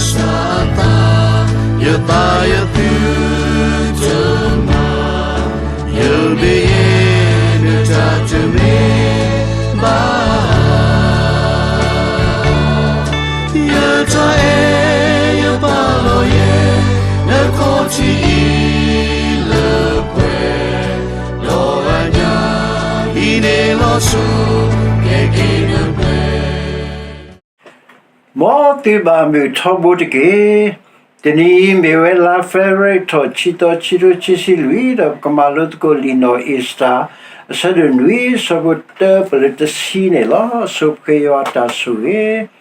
စၢ်အသး, ယသးယသုတမၤ, ယမ့ၢ်ယဲဒၣ်တၢ်တမ့ၢ်ဘၣ်. ယတၢ်အဲၣ်ယပာ်လီၤယဲ, နခီၣ်ထံးအံၤလၢပှဲၤ, ဒီးအညၣ်အံၤန့ၣ်လီၤဆီ, ကဲက့ၤနပှဲၤ မ်သုဘၣ်မုာ်ထီဘိတက့ၢ်. တနံၤအံၤမ့ၢ်ဝဲလါ February ထီၣ် ခံသီ ခံကထိခံဆံလွံၢ် ဒီးပကမၤလိသကိးလံာ်နီၣ်အ့စတၢၤ အဆၢဒိၣ်နွံ အဆၢဖိတၢပလၢတဆံန့ၣ်လီၤ. အဆိပဃ့ယွၤအတၢ်ဆိၣ်ဂ့ၤ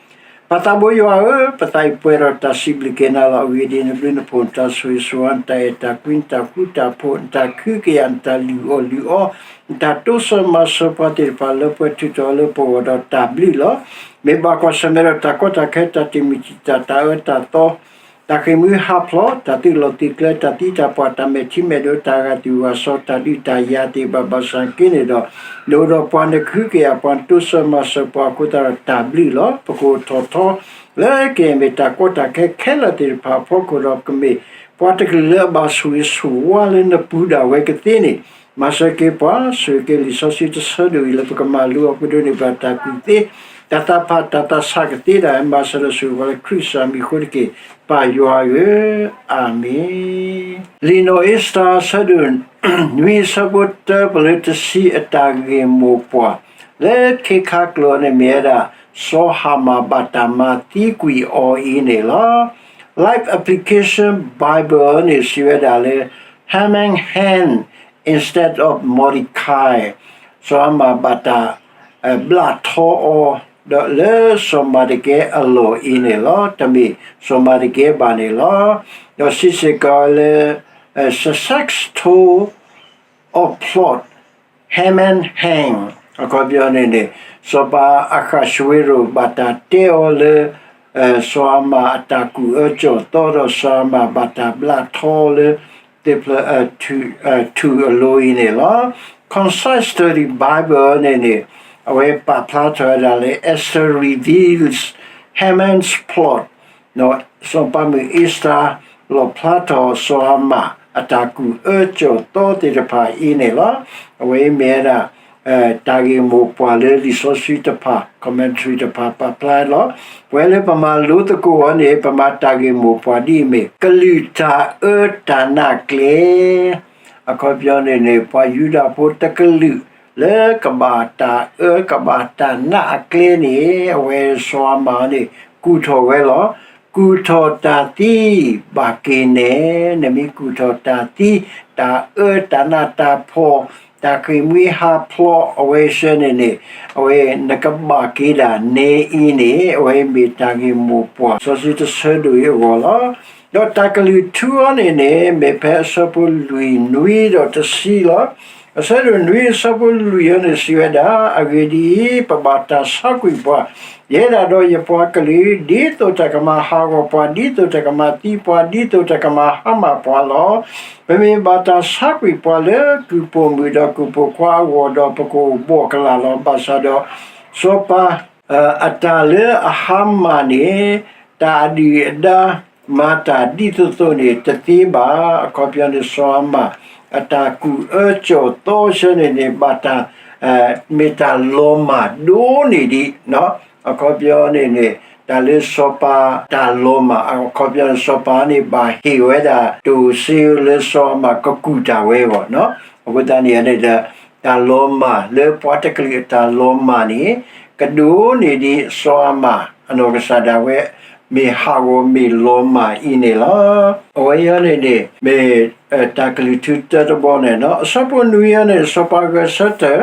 ပၢ်သးဘိယွၤဧၢ, ပသးအံၤပှဲၤဒီးတၢ်စံးဘျုးက့ၤနၤလီၤ. အဂ့ၢ်ဒ်အံၤ, နဘျုးနဖှိၣ် နတၢ်ဆိၣ်ဂ့ၤဆိၣ်ဝါ နတၢ်အဲၣ်တၢ်ကွံ နတၢ်ဃူတၢ်ဖိး နတၢ်ကဟုကယာ် နတၢ်လုၢ်အီၣ်လုၢ်အီ နတၢ်တိစၢၤမၤစၢၤပှၤသ့ၣ်တဖၣ် လၢပှဲၤထုးထီၣ်လၢပဂီၢ်ဒီးတၢ်ဘျုးလီၤ. မ့ၢ်ဘၣ်ကွၢ်ဆၢၣ်မဲာ်ဒီးတၢ်ကီတၢ်ခဲ တၢ်တမုာ်တံာ်တာ် တၢ်အၢတၢ်သီ တၢ်ဃ့ၢ်မှံဟးဖျိး တၢ်သုးလီၢ်သုးကျဲ တၢ်သံတၢ်ပှၢ် တၢ်မဲာ်ထံမဲာ်နိ တၢ်ဂာ်သူၣ်ဂာ်စီၤ တၢ်ဒုးတၢ်ယၤသ့ၣ်တဖၣ် ဘၣ်ဆၣ်က့န့ၣ်ဒီး နအိၣ်ဒီးပှၤ နကဟုကယာ်ပှၤ နတိစၢၤမၤစၢၤပှၤအဃိသတးဒီးတၢ်ဘျုးလီၤ. ပကအိၣ်ထီၣ်ထီ လၢကမ့ၢ်တၢ်ကီတၢ်ခဲခဲလၢာ်သ့ၣ်တဖၣ်အဖီခိၣ်ဒီး ကမ့ၢ်ပှၤတကလုာ်လၢအဘၣ်ဆိၣ်ဂ့ၤဆိၣ်ဝါလၢနပူၤဒၣ်ဝဲကသ့န့ၣ် မၤစၢၤက့ၤပှၤ ဆိၣ်ဂ့ၤက့ၤလံာ်စီဆှံတဆၢဒိၣ်အံၤ လၢပကမၤလိအီၤ ပဒိးန့ၢ်ဘၣ်တၢ်ကူၣ်သ့ တၢ်သးဖး တၢ်သးဆးကသ့ဒၣ်ဝဲ မၤစၢၤဒီးဆိၣ်ဂ့ၤပှၤလၢခရံာ်စၢ်မံၤအဃိတက့ၢ်. ပၢ်ယွၤဧၢ, အၤမ့ၣ်. လံာ်နီၣ်အ့စတၢၤ အဆၢဒိၣ်နွံ အဆၢဖိတၢပလၢတဆံ အတၢ်ဂ့ၢ်မိၢ်ပှၢ် လၢခ့ခါကျိာ်န့ၣ်မ့ၢ်ဝဲဒၣ် စီၤဟၤမၣ်ဘၣ်တၢ်မၤသံကွံာ်အီၤအံၤန့ၣ်လီၤ. Life Application Bible န့ၣ် စံးဝဲဒၣ်လၢ Haman hanged instead of Mordecai, စီၤဟၤမၣ်ဘၣ်တၢ် ဘျးထီအီၤ ဒီးလၢစီၤမၤဒကဲအလီၢ်အံၤန့ၣ်လီၤ. တမ့ၢ်စီၤမၤဒကဲဘၣ်န့ၣ်လီၤ. ဒီးစံးစ့ၢ်ကီးလၢ Sussex told of plot, Haman hanged အခီပညီန့ၣ်န့ၣ် စီၤပၤအဃၣ်ၡဝ့ရိၣ် ဘၣ်တၢ်တဲအီၤလၢ စီၤဟၤမၣ်အတၢ်ကူၣ်အၢကၠီၣ်သီ ဒီးစီၤဟၤမၣ်ဘၣ်တၢ်ဘျးထီလၢ သ့ၣ်ဖျၢၣ် ထူၣ်အလိၤအံၤန့ၣ်လီၤ. Concise Study Bible န့ၣ်န့ၣ် အဝဲပာ်ဖျါထီၣ်ဝဲဒၣ်လၢ Esther reveals Haman's plot, စီၤပၤမုၣ်အ့စတၢၤ လီၣ်ဖျါထီၣ်စီၤဟၤမၣ် အတၢ်ကူၣ်အၢကၠီၣ်သီသ့ၣ်တဖၣ်အံၤန့ၣ်လီၤ. အဝဲအံၤမ့ၢ်ဝဲဒၣ် တၢ်ဂ့ၢ်မိၢ်ပှၢ်လၢလံာ်စီဆှံတဖၣ် commentary တဖၣ်ပာ်ဖျါလီၤ. ပဝဲလၢပမၤလိသကိးအီၤန့ၣ် ပမၤတၢ်ဂ့ၢ်မိၢ်ပှၢ်ဒ်အံၤမ့ၢ် ကလုာ်တၢ်အၢတၢ်နးအကျဲ အခီပညီန့ၣ်န့ၣ် ပှၤယူဒၤဖိတကလုာ် လၢကဘၣ်တၢ်အၢကဘၣ်တၢ်နးအကျဲန့ၣ် အဝဲစီၤဟၤမၣ်န့ၣ် ကူၣ်ထီၣ်ဝဲလီၤ. ကူၣ်ထီၣ်တၢ်သံဘၣ်က့ၤနဲ, နမ့ၢ်ကူၣ်ထီၣ်တၢ်သံ, တၢ်အၢတၢ်နးတၢ်ဖှီၣ်, တၢ်ဃ့ၢ်မှံဟးဖျိး အဝဲဆၢန့ၣ်န့ၣ် အဝဲနကဘၣ်က့ၤဒၣ်နဲအံၤန့ၣ် အဝဲမ့ၢ်တၢ်ဂ့ၢ်မိၢ်ပှၢ် စီဆှံတဆၢဒိၣ်အံၤအဂီၢ်လီၤ. ဒီးတၢ်ကလုၢ်ထူအီၤန့ၣ်န့ၣ် မ့ၢ်ဖဲအဆၢဖိလွံၢ်နွံဒီးတဆံလီၤ. အဆၢဒိၣ်နွံအဆၢဖိလွံၢ်အံၤန့ၣ်စံးဝဲဒၣ်, အဂ့ၢ်ဒ်အံၤ, ပဘၣ်တၢ်ဆါကွံာ်ပှၤ, ယဲဒၣ်ဒီးယပှၤကလုာ်, ဒ်သိးတၢ်ကမၤဟးဂီၤပှၤ, ဒ်သိးတၢ်ကမၤသံပှၤ, ဒ်သိးတၢ်ကမၤဟါမၢ်ပှၤလီၤ. ပမ့ၢ်ဘၣ်တၢ်ဆါကွံာ်ပှၤလၢကုၢ်ပိာ်မုၣ်ဒီးကုၢ်ပိာ်ခွါအဂီၢ်ဒီး ပကအိၣ်ဘှီၣ်ကလာ်လီၤ. ဘၣ်ဆၣ်ဒီး စီၤပၤ အတၢ်လၢအဟါမၢ်န့ၣ် တၢ်အဒုၣ်အဒါ မၤတၢ်ဒ်သိးသိးန့ၣ် တသ့ဘၣ်. အခီပညီန့ၣ် စီၤဟၤမၣ် အတၢ်ကူၣ်အၢကၠီၣ်သီဆၢန့ၣ်န့ၣ် ဘၣ်တၢ် မ့ၢ်တၢ်လီၤမၢ်ဒိၣ်န့ၢ်ဒံး, အခီပညီန့ၣ်န့ၣ် တၢ်လၢစီၤပၤတၢ်လီၤမၢ် အခီပညီန့ၣ် စီၤပၤန့ၣ် ဘၣ်ဟ့ၣ်ဝဲဒၣ်တိၢ်စ့လၢစီၤဟၤမၣ်ကကူၣ်တၢ်ဝဲအဂီၢ်, အဃိသတးန့ၣ်န့ၣ်ဒီး တၢ်လီၤမၢ်လၢပှၤတကလုာ်အတၢ်လီၤမၢ်န့ၣ် ကဒိၣ်န့ၢ်ဒံးစီၤဟၤမၣ် အနီၢ်ကစၢ်ဒၣ်ဝဲ မ့ၢ်ဟးဂီၤမ့ၢ်လီၤမၢ်အံၤန့ၣ်လီၤ. အဝဲအံၤန့ၣ်န့ၣ် မ့ၢ်တၢ်ကလုၢ်ထူတၢတဘီန့ၣ်လီၤ. အဆၢဖိနွံအံၤန့ၣ် စီၤပၤဂဲၤဆၢထၢၣ်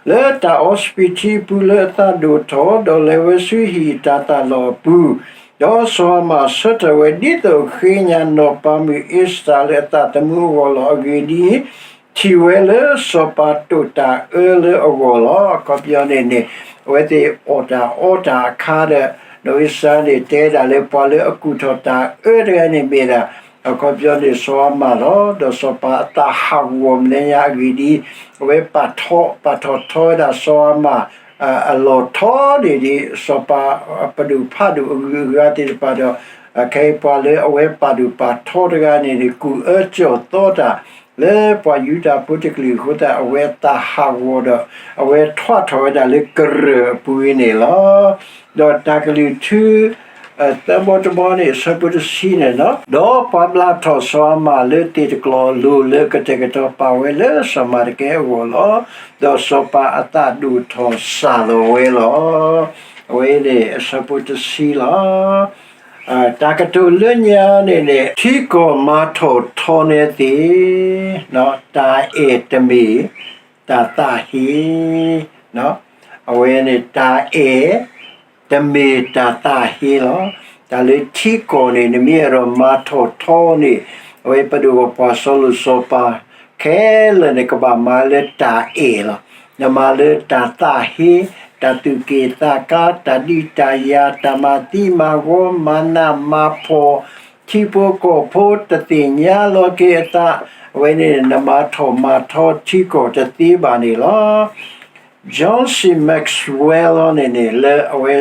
လၢတၢ်အီစပံးထံအပူၤလၢအသးဒိၣ်ထီၣ်, ဒီးလဲၤဝဲဆူဟံၣ်အတၢ်သးလီၢ်အပူၤ, ဒီးစီၤဟၤမၣ်ဆၢထၢၣ်ဝဲ ဒ်သိးဃ့ညါနီၢ်ပၤမုၣ်အ့စတၢၤလၢအသးသမူအဂီၢ်လီၤ. အဂ့ၢ်ဒ်အံၤ, ထံၣ်ဝဲလၢစီၤပၤတိာ်တၢ်အၢလၢအဂီၢ်လီၤ. အခီပညီန့ၣ်န့ၣ် အဝဲသ့ၣ်အီၣ်တၢ်အီတၢ်အခါဒီး နီၢ်အ့စတၢၤန့ၣ် တဲဒၣ်လၢပှၤလၢအကူၣ်ထီၣ်တၢ်အၢတဂၤန့ၣ်မ့ၢ်ဒၣ် အခီပညီန့ၣ် စီၤဟၤမၣ်လီၤ. ဒီးစီၤပၤအသးဟးဂီၤမဲာ်ညါအဂ့ၢ်ဒ်အံၤ, အဝဲပာ်ထီၣ် ပာ်ထီၣ်ထီဝဲဒၣ်စီၤဟၤမၣ် အလီၢ်ထီန့ၢ်ဒံး စီၤပၤပဒိၣ်ဖးဒိၣ်အဂုၤအဂၤသ့ၣ်တဖၣ်ဒီး ခဲအံၤပှၤလၢအဝဲပာ်ဒိၣ်ပာ်ထီတဂၤန့ၣ်န့ၣ် ကူၣ်အၢကၠီၣ်သီတၢ် လၢပှၤယူဒၤဖိတကလုာ်အဃိသတး အဝဲအသးဟးဂီၤဒီး အဝဲထွးထီၣ်ဝဲဒၣ်လၢကရၢၢ်အပူၤအံၤန့ၣ်လီၤ. ဒီးတၢ်ကလုၢ်ထူ သၢဘီတဘီန့ၣ် အဆၢဖိတဆံန့ၣ်လီၤ. ဒီးပှၤဘျးထီၣ်စီၤအၤမၣ်လၢသ့ၣ်တကျီၤအလိၤလၢကတဲာ်ကတီၤပာ်ဝဲလၢစီၤမၤတကဲအဂီၢ်လီၤ. ဒီးစီၤပၤအသးဒိၣ်ထီၣ်စၢ်လီၤဝဲလီၤ. အဝဲန့ၣ်အဆၢဖိတဆံလီၤ. တၢ်ကတိၤလၢညါန့ၣ်န့ၣ် ထံကီၢ်မၤထီၣ်ထီန့ၢ်သ့ၣ် တၢ်အဲၣ်တမ့ၢ်တၢ်သးဟ့ အဝဲန့ၣ်တၢ်အဲၣ် တမ့ၢ်တၢ်သးဟ့လီၤ. တၢ်လၢထံကီၢ်န့ၣ် နမ့ၢ်အဲၣ်ဒိးမၤထီၣ်ထီန့ၣ် အဝဲပဒိၣ်ပပှၢ်စီၤလိၣ်စီၤပၤ ခဲလၢာ်န့ၣ် ကဘၣ်မၤလၢတၢ်အဲၣ်လီၤ. နမၤလၢတၢ်သးဟ့, တၢ်သူၣ်က့ၣ်သးကါ, တၢ်ဒုးတၢ်ယၤ, တၢ်မၤသံမၤဂီၤ, မၤနးမၤဖှီၣ်, ထံဖိကီၢ်ဖိတသ့ၣ်ညါလီၤက့ၤအသး, အဝဲန့ၣ် နမၤထီၣ်မၤထီထံကီၢ်တသ့ဘၣ်န့ၣ်လီၤ. John C. Maxwell န့ၣ်န့ၣ် လၢအဝဲ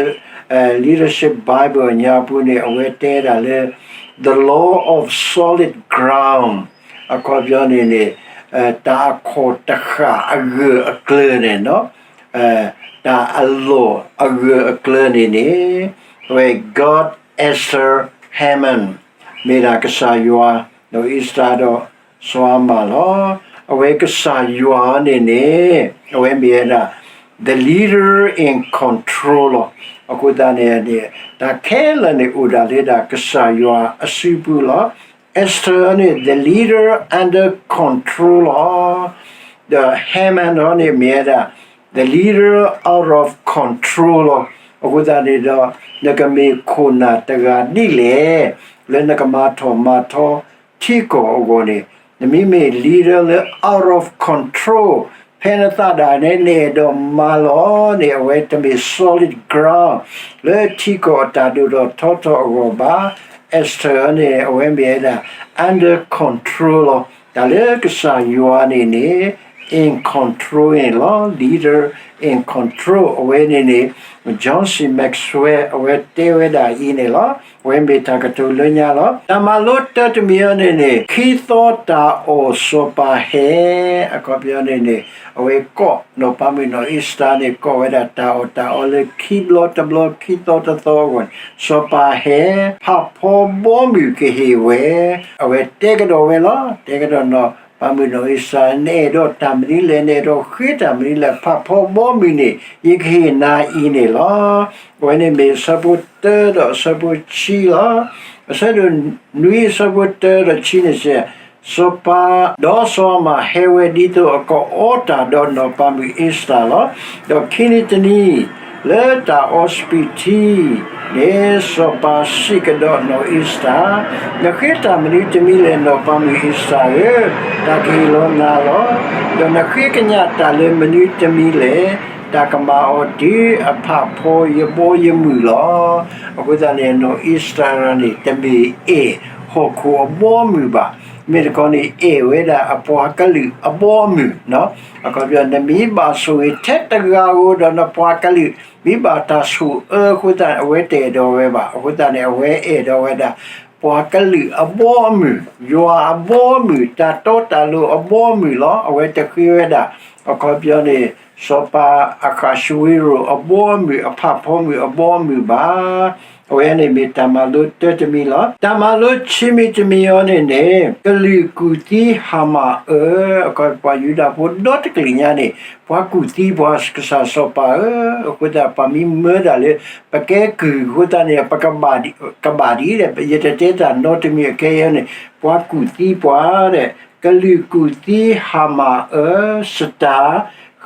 Leadership Bible အညါပူၤန့ၣ် အဝဲတဲဒၣ်လၢ the law of solid ground အခီပညီန့ၣ်န့ၣ် တၢ်အခီၣ်တဃၣ်အဂၢၢ်အကျၢၤန့ၣ် တၢ်အလီၢ်အဂၢၢ်အကျၢၤန့ၣ်န့ၣ် အဝဲ God Esther Hammond မ့ၢ်ဒၣ်ကစၢ်ယွၤ နီၢ်အ့စတၢၤဒီးစီၤအၤမၣ်လီၤ. အဝဲကစၢ်ယွၤန့ၣ်န့ၣ် အဝဲမ့ၢ်ဝဲဒၣ် the leader in control လီၤ. အဃိသတးန့ၣ်န့ၣ် တၢ်ခဲလၢာ်န့ၣ်အိၣ်ဒၣ်လၢဒၣ်ကစၢ်ယွၤအစုပူၤလီၤ. Esther န့ၣ် the leader under control လီၤ. ဒီး Haman န့ၣ်မ့ၢ်ဝဲဒၣ် the leader out of control လီၤ. အဃိသတးန့ၣ်ဒီး နကမ့ၢ်ခိၣ်နၢ်တဂၤဒ်လဲၣ် လၢနကမၤထီၣ်မၤထီထံကီၢ်အဂီၢ်န့ၣ် နမ့မ့ၢ် leader လၢ out of control ဖဲနသးဒၣ်နဲ နအဲၣ်ဒိးမၤလီၤန့ၣ် အဝဲတမ့ၢ် solid ground လၢထံကီၢ်အတၢ်ဒိၣ်ထီၣ်ထီထီၣ်အဂီၢ်ဘၣ်. Esther န့ၣ် အဝဲမ့ၢ်ဝဲဒၣ် under control လီၤ. တၢ်လၢကစၢ်ယွၤန့ၣ်န့ၣ် in control န့ၣ်လီၤ. Leader in control အဝဲန့ၣ်န့ၣ် John C. Maxwell အဝဲတဲဝဲဒၣ်အံၤန့ၣ်လီၤ. အဝဲမ့ၢ်တၢ်ကတိၤလၢညါလီၤ. တၢ်မၤလိတၢတမံၤအံၤန့ၣ်န့ၣ် ခံသီတၢ်အီၣ်စီၤပၤဟဲ အခီပညီန့ၣ်န့ၣ် အဝဲကိးနီၢ်ပၤမုၣ်နီၢ်အ့စတၢၤန့ၣ် ကိးဝဲဒၣ်တၢ်အီၣ်တၢ်အီလၢခံဘျီတဘျီ ခံသီတသီအဂီၢ်န့ၣ် စီၤပၤဟဲ ဖးဖီဘီမုၢ်ကဟ့ၣ်ဝဲ အဝဲတဲကဒီးဝဲလီၤ. တဲကဒီးနီၢ်ပၤမုၣ်နီၢ်အ့စတၢၤ နအဲၣ်ဒိးတၢ်မနုၤလဲၣ် နအဲၣ်ဒိးဃ့တၢ်မနုၤလဲၣ် ဖးဖီဘီမုၢ်န့ၣ် ယကဟ့ၣ်နၤအံၤန့ၣ်လီၤ. အဝဲန့ၣ်မ့ၢ်အဆၢဖိတၢဒီးအဆၢဖိဆံလီၤ. အဆၢဒိၣ်နွံအဆၢဖိတၢဒီးဆံန့ၣ်စ့ၢ် စီၤပၤ ဒီးစီၤအၤမၣ်ဟဲဝဲဒ်သိးအကအီတၢ်ဒီးနီၢ်ပၤမုၣ်အ့စတၢၤလီၤ. ဒီးခံနံၤတနံၤ လၢတၢ်အီစပံးထံန့ၣ် စီၤပၤစံးကဒီးနီၢ်အ့စတၢၤ, နဃ့တၢ်မနုၤတမံၤလဲၣ် နီၢ်ပၤမုၣ်အ့စတၢၤဧၢ, တၢ်ကဟ့ၣ်လီၤနၤလီၤ. ဒီးနဃ့ကညးတၢ်လၢမနုၤတမံၤလဲၣ်, တၢ်ကမၤအီၤတုၤအဖးဖီယဘီယမုၢ်လီၤ. အဃိသတးန့ၣ် နီၢ်အ့စတၢၤန့ၣ် တမ့ၢ်အဲၣ်ဟီၣ်ခိၣ်အဘီအမုၢ်ဘၣ်. မ့ၢ်တခီန့ၣ် အဲၣ်ဝဲဒၣ်အပှၤကလုာ်အဘီအမုၢ်, အခီပညီ နမ့ၢ်ဘၣ်ဆိၣ်ဂ့ၤထဲတဂၤဧိၤဒီးနပှၤကလုာ် မ့ၢ်ဘၣ်တၢ်ဆိၣ်အၢအဃိသတးန့ၣ် အဝဲတအဲၣ်ဒိးဝဲဘၣ်. အဃိသတးန့ၣ် အဝဲအဲၣ်ဒိးဝဲဒၣ် ပှၤကလုာ်အဘီအမုၢ်, ယွၤအဘီအမုၢ်, တၢ်တီတၢ်လိၤအဘီအမုၢ်လီၤ. အဝဲတဃ့ဝဲဒၣ် အခီပညီန့ၣ် စီၤပၤအဃးၡဝ့ရိၣ်အဘီအမုၢ် အဖးဖီမုၢ်အဘီအမုၢ်ဘၣ်. အဝဲန့ၣ်မ့ၢ်တၢ်မၤလိတၢတမံၤလီၤ. တၢ်မၤလိဆံမံၤတမံၤအံၤန့ၣ်န့ၣ် ကလုာ်ကူၣ်သံဟၤမၣ်အၢ, အခီပညီ ပှၤယူဒၤဖိဒီတကလုာ်ညါန့ၣ် ပှၤကူၣ်သံပှၤ ကစၢ်စီၤပၤဧၢ, အဃိသတး ပှၤမ့ၢ်မၢဒၣ်လၢ ပကဲကုၢ်အဃိသတးန့ၣ် ပကဘၣ်ဒ်, ကဘၣ်ဒ်ဒီး ယတတဲတၢ်နီတမံၤအခဲအံၤန့ၣ် ပှၤကူၣ်သံပှၤဒီး ကလုာ်ကူၣ်သံဟၤမၣ်အၢ, စတၢ်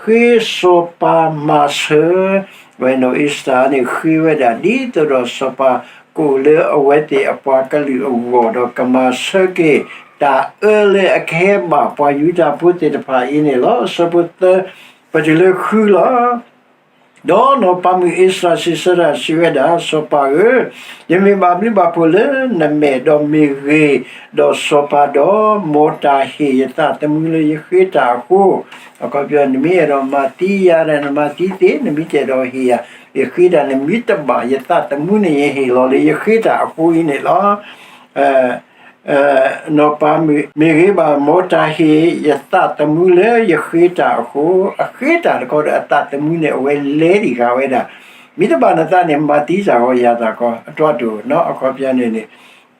ဃ့စီၤပၤမၤစၢၤ, ဝဲနီၢ်အ့စတၢၤန့ၣ် ဃ့ဝဲဒၣ်ဒ်သိးဒီးစီၤပၤ ကအိၣ်လၢအဝဲသ့ၣ်အပှၤကလုာ်အဂီၢ်ဒီး ကမၤဆၢက့ၤ တၢ်အၢလၢအကဟဲဘၣ်ပှၤယူဒၤဖိသ့ၣ်တဖၣ်အံၤန့ၣ်လီၤ. အဆၢဖိသၢ ပတုၤလၢဃုလီၤ. ဒီးနီၢ်ပၤမုၣ်အ့စတၢၤစံးဆၢတၢ်စံးဝဲဒၣ်, စီၤပၤဧၢ, ယမ့ၢ်ဘၣ်ဘျုးဘၣ်ဖှိၣ်လၢနမဲာ်ဒီးမ့ၢ်ဂ့ၤဒီးစီၤပၤဒီး မ်တၢ်ဟ့ၣ်ယသးသမူလၢယဃ့တၢ်အဃိ, အခီပညီ နမ့ၢ်အဲၣ်ဒိးမၤသံယၤဒီး နမၤသံသ့, နမ့ၢ်တအဲၣ်ဒိးဟ့ၣ်ယၤ ယဃ့တၢ်န့ၣ်မ့ၢ်တဘၣ်ယသးသမူန့ၣ် ယဟ့ၣ်လီၤလၢယဃ့တၢ်အဃိအံၤန့ၣ်လီၤ. နီၢ်ပၤမုၣ်မ့ၢ်ဂ့ၤဘၣ် မ်တၢ်ဟ့ၣ်ယသးသမူလၢယဃ့တၢ်အဃိ, အဃ့တၢ်တခီဒီးအသးသမူန့ၣ် အဝဲလဲၤဒံးဃာ်ဝဲဒၣ်, မ့ၢ်တဘၣ်နသးန့ၣ် မၤသံစ့ၢ်ကီးယၤသးကီး အတီၢ်တအိၣ်နီၤ. အခီပညီန့ၣ်န့ၣ်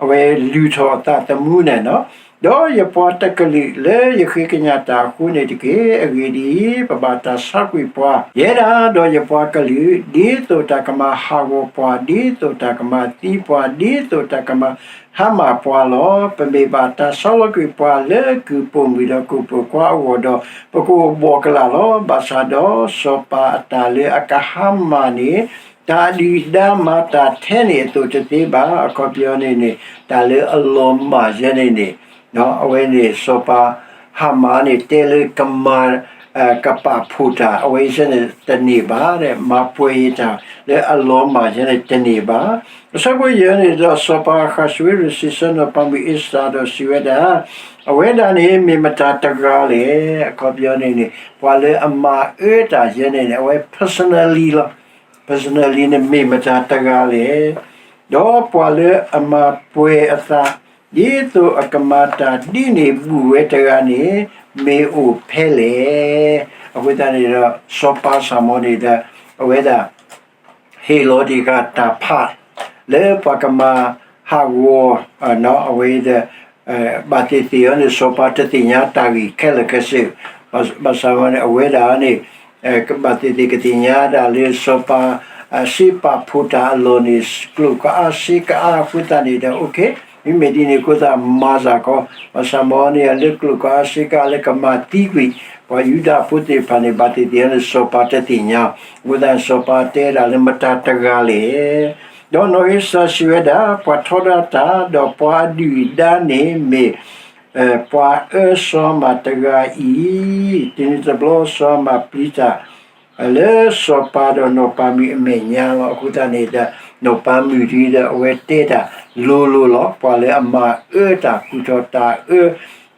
အဝဲလုၢ်ထီၣ်အသးသမူန့ၣ်နီၤ. ဒီးယပှၤတကလုာ်လၢယဃ့ကညးတၢ်အဃိန့ၣ်တက့ၢ်. အဂ့ၢ်ဒ်အံၤ, ပဘၣ်တၢ်ဆါကွံာ်ပှၤ, ယဲဒၣ်ဒီးယပှၤကလုာ်, ဒ်သိးတၢ်ကမၤဟးဂီၤပှၤ, ဒ်သိးတၢ်ကမၤသံပှၤ, ဒ်သိးတၢ်ကမၤဟါမၢ်ပှၤလီၤ. ပမ့ၢ်ဘၣ်တၢ်ဆီလီၤကွံာ်ပှၤလၢကုၢ်ပိာ်မုၣ်ဒီးကုၢ်ပိာ်ခွါအဂီၢ်ဒီး, ပကအိၣ်ဘှီၣ်ကလာ်လီၤ. ဘၣ်ဆၣ်ဒီးစီၤပၤအတၢ်လၢအကဟါမၢ်န့ၣ် တၢ်အဒုၣ်အဒါမၤတၢ်ထဲန့ၣ်အသိးတသ့ဘၣ်. အခီပညီန့ၣ်န့ၣ် တၢ်လၢအလီၤမၢ်ယဲန့ၣ်န့ၣ်, အဝဲန့ၣ်စီၤပၤဟါမၢ်န့ၣ် တဲလၢကမၤ ကပာ်ဖှိၣ်တၢ် အဝဲအံၤန့ၣ်တန့ၢ်ဘၣ်, မၤပှဲၤယတၢ်လၢအလီၤမၢ်ယဲန့ၣ်တန့ၢ်ဘၣ်. အဆၢဖိယဲၢ်န့ၣ်ဒီး စီၤပၤအဃးၡူဝ့ရူၤစံးဆၢနီၢ်ပၤမုၣ်အ့စတၢၤဒီးစံးဝဲဒၣ်, အဝဲဒၣ်န့ၣ်မ့ၢ်မတၤတဂၤလဲၣ်. အခီပညီန့ၣ်န့ၣ် ပှၤလၢအမၤအၢတၢ်ယဲန့ၣ်န့ၣ် အဝဲ personally လီၤ. personally န့ၣ်မ့ၢ်မတၤတဂၤလဲၣ်. ဒီးပှၤလၢအမၤပှဲၤအသး ဒ်သိးအကမၤတၢ်ဒ်န့ၣ်ဘူးဝဲတဂၤန့ၣ် မ့ၢ်အိၣ်ဖဲလဲၣ်. အဃိသတးန့ၣ်ဒီး စီၤပၤစၢ်မီၤန့ၣ်ဒီး အဝဲဒၣ် ဟ့ၣ်လီၤဒံးဃာ်တၢ်ဖး လၢပှၤကမၤဟးဂီၤ အဝဲဒီး ဘၣ်သ့ၣ်သ့ၣ်အီၤန့ၣ် စီၤပၤတသ့ၣ်ညါတၢ်ဂ့ၢ်ခဲလၢာ်ခဲဆ့, ဘၣ်ဆၣ်မီၤန့ၣ် အဝဲဒၣ်န့ၣ် ဘၣ်သ့ၣ်သ့ၣ်ကသ့ၣ်ညါဒၣ်လၢစီၤပၤ စ့ပာ်ဖှိၣ်တၢ်အလီၢ်န့ၣ် ကျိာ်ကအါစ့ကအါအဃိသတးန့ၣ်ဒီး မ့မ့ၢ်ဒ်န့ၣ်အဃိသတးမၤစ့ၢ်ကီး, ဘၣ်ဆၣ်မီၤန့ၣ် လၢကျိာ်ကအါစ့ကအါလၢကမၤသံကွံာ် ပှၤယူဒၤဖိသ့ၣ်တဖၣ်န့ၣ် ဘၣ်သ့ၣ်သ့ၣ်အီၤန့ၣ် စီၤပၤတသ့ၣ်ညါ, အဃိသတးစီၤပၤတဲဒၣ်လၢမတၤတဂၤလဲၣ်. ဒီးနီၢ်အ့စတၢၤစံးဝဲဒၣ်, ပှၤထီဒါတၢ် ဒီးပှၤအဒုၣ်အဒါန့ၣ်မ့ၢ် ပှၤအၢစီၤဟၤမၣ်တဂၤအံၤ, တုၤန့ၣ်တဘျီစီၤဟၤမၣ်ပျံၤတၢ် လၢစီၤပၤဒီးနီၢ်ပၤမုၣ်အမဲာ်ညါလီၤ. အဃိသတးန့ၣ်ဒီး နီၢ်ပၤမုၣ်ဒ်ဒီးအဝဲတဲတၢ်လိၤလိၤလီၤ. ပှၤလၢအမၤအၢတၢ် ကူၣ်ထီၣ်တၢ်အၢ,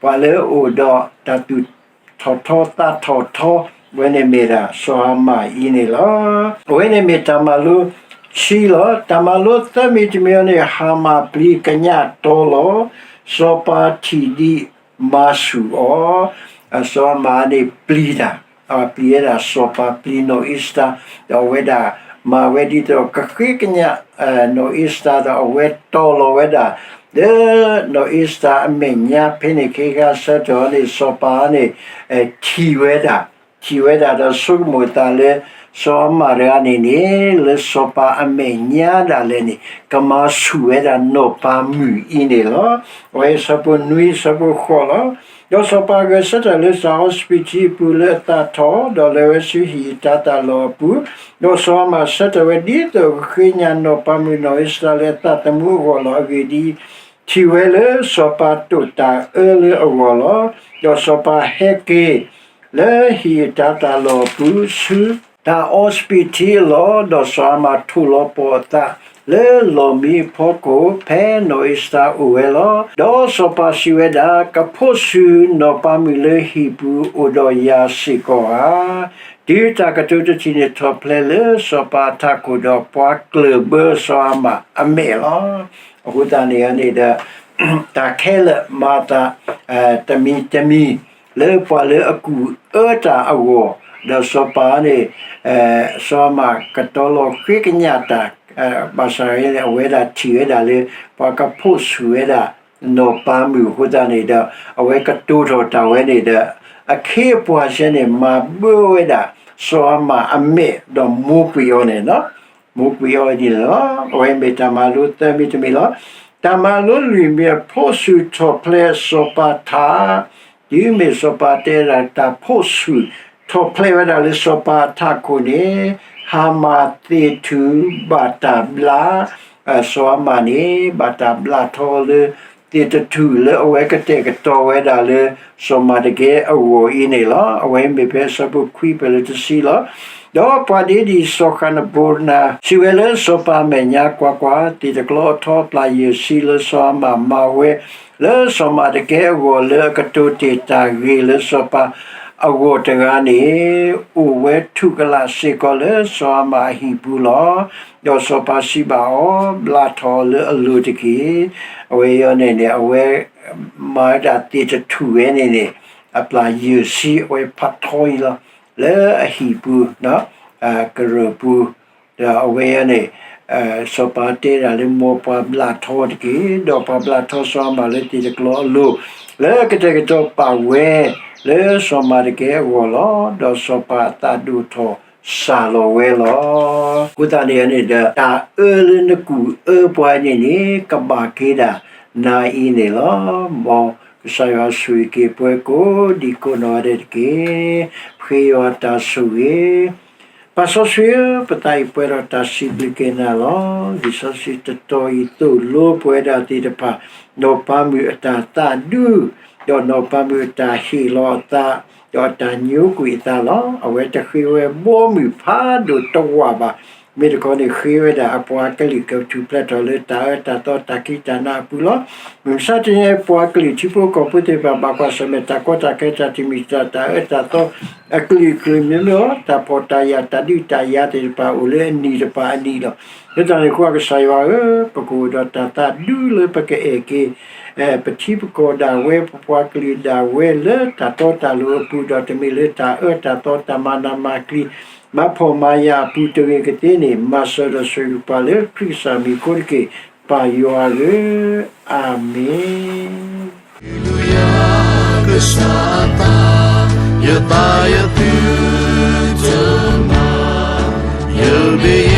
ပှၤလၢအအိၣ်ဒီးတၢ်သူၣ်ထီၣ်ထီသးထီၣ်ထီ, အဝဲန့ၣ်မ့ၢ်ဒၣ်စီၤဟၤမၣ်အံၤန့ၣ်လီၤ. အဝဲန့ၣ်မ့ၢ်တၢ်မၤလိခံလီၤ. တၢ်မၤလိသၢမံၤတမံၤအံၤန့ၣ် ဟၤမၣ်ပျံၤကညးတီလီၤ. စီၤပၤထံၣ်ဒံးမၤဆူၣ်အီၤ, စီၤဟၤမၣ်န့ၣ်ပျံၤတၢ်, ပျံၤဝဲဒၣ်စီၤပၤ ပျံၤနီၢ်အ့စတၢၤ, ဒီးအဝဲဒၣ်မၤဝဲဒ်သိးကဃ့ကညး နီၢ်အ့စတၢၤ ဒီးအဝဲတီလီၤဝဲဒၣ် လၢနီၢ်အ့စတၢၤအမဲာ်ညါ ဖဲန့ၣ်ခဲခါဆၢထၢၣ်န့ၣ် စီၤပၤန့ၣ် ထံၣ်ဝဲဒၣ်, ထံၣ်ဝဲဒၣ်ဒီးဆိကမိၣ်သးလၢ စီၤဟၤမၣ်တဂၤန့ၣ်န့ၣ် လၢစီၤပၤအမဲာ်ညါဒၣ်လဲာ်န့ၣ် ကမၤဆူၣ်ဝဲဒၣ်နီၢ်ပၤမုၣ်အံၤန့ၣ်လီၤ. အဝဲအဆၢဖိနွံ အဆၢဖိဃိးလီၤ. ဒီးစီၤပၤဂဲၤဆၢထၢၣ်လၢစီၤအီစပံထံအပူၤလၢအသးထီၣ်, ဒီးလဲၤဝဲဆူဟံၣ်အတၤသၣ်လီၢ်အပူၤ, ဒီးစီၤဟၤမၣ်ဆၢထၢၣ်ဝဲဒ်သိးကဃ့ကညးနီၢ်ပၤမုၣ်နီၢ်အ့စတၢၤလၢအသးသမူအဂီၢ်လီၤ. အဂ့ၢ်ဒ်အံၤ, ထံၣ်ဝဲလၢစီၤပၤတိာ်တၢ်အၢလၢအဂီၢ်လီၤ. ဒီးစီၤပၤဟဲက့ၤ လၢဟံၣ်အတၤသၣ်လီၢ်အပူၤ ဆူတၢ်အီစပံးထံအလီၢ်, ဒီးစီၤဟၤမၣ်ထိၣ်လီၤပှီၢ်အသး လၢလီၢ်မံအဖီခိၣ် ဖဲနီၢ်အ့စတၢၤအိၣ်ဝဲလီၤ. ဒီးစီၤပၤစံးဝဲဒၣ်, ကဖိးဆူၣ်နီၢ်ပၤမုၣ်လၢဟံၣ်ပူၤအိၣ်ဒီးယၤစ့ၢ်ကီးဧါ. တုၤတၢ်ကတိၤတထံၣ်န့ၣ်ထီၣ်ဖျဲးလၢစီၤပၤအထးခိၣ်ဒီး ပှၤကျၢၢ်ဘၢစီၤဟၤမၣ်အမဲာ်လီၤ. အဃိသတးန့ၣ်န့ၣ်ဒီး တၢ်ခဲလၢာ်မၤအသး တမံၤတမံၤ လၢပှၤလၢအကူၣ်အၢတၢ်အဂီၢ်, ဒီးစီၤပၤန့ၣ် စီၤဟၤမၣ်ကတီၤလီၤဃ့ကညးတၢ် ဘၣ်ဆၣ်အဝဲဒၣ်ထံၣ်ဝဲဒၣ်လၢ ပှၤကဖိးဆူၣ်ဝဲဒၣ် နီၢ်ပၤမုၣ်အဃိသတးန့ၣ်ဒီး အဝဲကတိၤထီၣ်တၢ်ဝဲန့ၣ်ဒီး အခ့အပှၤဆဲန့ၣ် မၤဘၢဝဲဒၣ် စီၤဟၤမၣ်အမဲာ်ဒီးမိၢ်ကွံာ်အီၤန့ၣ်လီၤ. မိၢ်ကွံာ်အီၤဒ်န့ၣ်လီၤ. အဝဲမ့ၢ်တၢ်မၤလိသၢမံၤတမံၤလီၤ. တၢ်မၤလိလွံၢ်မံၤ အဖိးဆူၣ်ထီၣ်ဖျဲးစီၤပၤထး, တုၤမ့ၢ်စီၤပၤတဲဒၣ်တၢ်ဖိးဆူၣ်ထီၣ်ဖျဲးဝဲဒၣ်လၢစီၤပၤအထးခိၣ်န့ၣ် ဟၤမၣ်သ့ၣ်ထူၣ်ဘၣ်တၢ်ဘျး စီၤဟၤမၣ်န့ၣ် ဘၣ်တၢ်ဘျးထီလၢ သ့ၣ်တထူၣ်လၢအဝဲကတဲာ်ကတီၤဝဲဒၣ်လၢ စီၤမၤဒကဲအဂီၢ်အံၤန့ၣ်လီၤ. အဝဲမ့ၢ်ဖဲအဆၢဖိခွံဖဲလၢတဆံလီၤ. ဒီးပှၤဒ့ဒံၣ်စီၤဃးနဘူရနၤ စံးဝဲလၢစီၤပၤအမဲာ်ညါ, ကွၢ်ကွၢ်, သ့ၣ်တကျီအထီအပျၢ်ယဲၢ်ဆံလၢစီၤဟၤမၣ်မၤဝဲ လၢစီၤမၤဒကဲအဂီၢ် လၢအကတိၤတ့ၢ်တၢ်ဂ့ၢ်လၢစီၤပၤ အဂီၢ်တဂၤန့ၣ် အိၣ်ဝဲထူၣ်ကလာ်စ့ၢ်ကီးလၢစီၤအၤမၣ်အဟံၣ်ပူၤလီၤ. ဒီးစီၤပၤစံးဘၣ်အီၤ, ဘျးထီၣ်အီၤလၢအလိၤတက့ၢ်. အဝဲအံၤန့ၣ်န့ၣ် အဝဲမၤဝဲဒၣ်သ့ၣ်တထူၣ်ဝဲန့ၣ်န့ၣ် အပျၢ်ယဲၢ်ဆံ အဝဲဖးထီအံၤလီၤ. လၢအဟံၣ်ပူၤ ကရၢၢ်ပူၤ ဒီးအဝဲအံၤန့ၣ် စီၤပၤတဲဒၣ်လၢ မ်ပှၤဘျးထီတက့ၢ်. ဒီးပှၤဘျးထီစီၤအၤမၣ်လၢသ့ၣ်တကျီအလိၤ, လၢကတဲာ်ကတီၤပာ်ဝဲ လၢစီၤမၤဒကဲအဂီၢ်လီၤ. ဒီးစီၤပၤအသးဒိၣ်ထီၣ်စၢ်လီၤဝဲလီၤ. အဃိသတးန့ၣ်န့ၣ်ဒီး တၢ်အၢလၢနကူၣ်အၢပှၤန့ၣ်န့ၣ် ကဘၣ်က့ၤဒၣ်နၤအံၤန့ၣ်လီၤ. မ်ကစၢ်ယွၤဆိၣ်ဂ့ၤက့ၤပှၤကိးဒံကိးနီၢ်ဂၤဒဲးတက့ၢ်. ပဃ့ယွၤတၢ်ဆိၣ်ဂ့ၤ ပၢ်စီဆှံဧၢ, ပသးအံၤပှဲၤဒီးတၢ်စံးဘျုးက့ၤနၤလီၤ. လံာ်စီဆှံတတီၤအံၤသိၣ်လိပဝဲဒၣ်သ့ၣ်တဖၣ် နီၢ်ပၤမုၣ်အတၢ်သးဒူ ဒီးနီၢ်ပၤမုၣ်အတၢ်ဟ့ၣ်လီၤအသး ဒီးအတၢ်ညိကွံာ်အသးလီၤ. အဝဲတဃ့ဝဲဘီမုၢ်ဖးဒိၣ်တဝၢ်ဘၣ်. မ့ၢ်တခီန့ၣ် ဃ့ဝဲဒၣ်အပှၤကလုာ်ကထူၣ်ဖျဲးထီၣ်လၢတၢ်အၢတၢ်သီတၢ်ခံးတၢ်နးအပူၤလီၤ. မုၢ်မဆါတနံၤအံၤ ပှၤကလုာ်ထံဖိကီၢ်ဖိသ့ၣ်တဖၣ် ဘၣ်ကွၢ်ဆၢၣ်မဲာ်တၢ်ကီတၢ်ခဲတၢ်တမံၤတၢ် တၢ်အၢတၢ်သီ အကလုာ်ကလုာ်မ့ၢ်မ့ၢ်လီၤ. တၢ်ဖှီၣ်တၢ်ယာ်တၢ်ဒုးတၢ်ယၤသ့ၣ်တဖၣ်အိၣ်လၢအနံၤတဖၣ်အနံၤလီၤ. လၢတၢ်န့ၣ်အဃိ ကစၢ်ယွၤဧၢ, ပကအိၣ်ဒီးတၢ်သးဒူလၢပကအဲၣ်က့ၤ ပထံပကီၢ်ဒၣ်ဝဲ ပပှၤကလုာ်ဒၣ်ဝဲလၢတၢ်တီတၢ်လိၤအပူၤဒီးတမ့ၢ်လၢတၢ်အၢတၢ်သီတၢ်မၤနးမၤကျံး မၤဖှီၣ်မၤယာ်အပူၤတဂ့ၤကသ့န့ၣ် မၤစၢၤဒီးဆိၣ်ဂ့ၤပှၤလၢခရံာ်ကစၢ်မံၤအဃိတက့ၢ်. ပၢ်ယွၤဧၢ, အၤမ့ၣ်. ကစၢ်သး, ယသးယသုတမၤ, ယမ့ၢ်